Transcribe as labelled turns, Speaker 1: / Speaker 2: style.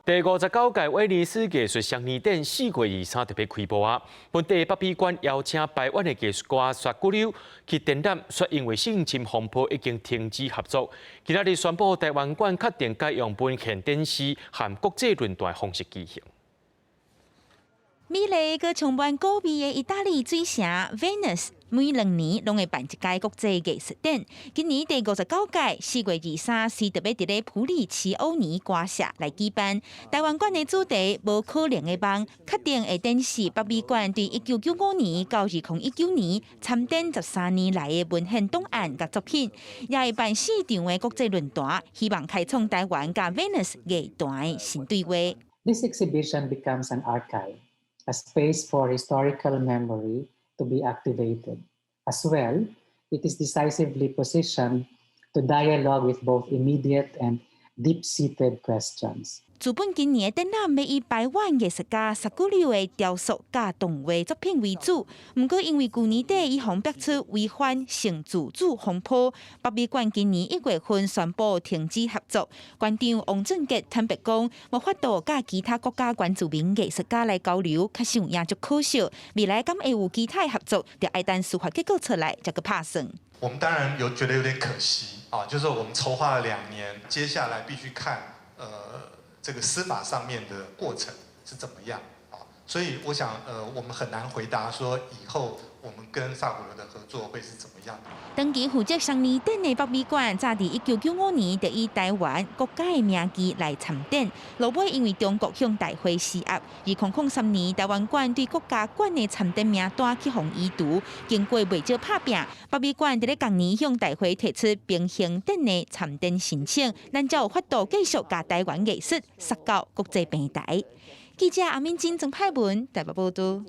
Speaker 1: 第59屆威尼斯藝術雙年展4月23特別開幕啊！本地北美館邀請排灣的藝術家沙古柳去展覽，卻因為性侵風波已經停止合作。今仔日宣布臺灣館確定改用文獻展示和國際論壇方式舉行。
Speaker 2: 美麗閣充滿古味的意大利水城 Venice，每2年攏會辦一屆國際藝術展。今年第59屆4月23是特別佇咧普里奇歐尼歌社來舉辦。臺灣館的主題無可能的夢，確定會展示北美館對1995年到2019年參展13年來的文獻檔案佮作品，也會辦四場的國際論壇，希望開創臺灣佮 Venice 藝壇的新對話。
Speaker 3: This exhibition becomes an archive, a space for historical memory to be activated. As well, it is decisively positioned to dialogue with both immediate and deep-seated questions.
Speaker 2: 主辦今年的展覽欲以排灣藝術家沙古柳的雕塑佮動畫作品為主，毋過因為舊年底伊予爆出違反性自主風波，北美館今年1月份宣布停止合作。館長王俊傑坦白講，無法度佮其他國家原住民藝術家來交流，確實有影足可惜。未來敢會有其他的合作，就愛等司法結果出來才閣拍算。
Speaker 4: 我們當然有覺得有點可惜啊，就是我們籌劃了2年，接下來必須看這個司法上面的過程是怎麼樣啊？所以我想，我們很難回答說以後我們跟薩古柳的合作會是怎麼樣。
Speaker 2: 長期負責雙年展的北美館，早佇1995年就以臺灣國家的名義來參展，落尾因為中國向大會施壓，2003年臺灣館對國家館的參展名單去予移除，經過袂少拍拚，北美館佇咧仝年向大會提出平行展的參展申請，咱才有法度繼續共臺灣藝術殺到國際平台。記者阿敏晶、曾派文台北報導。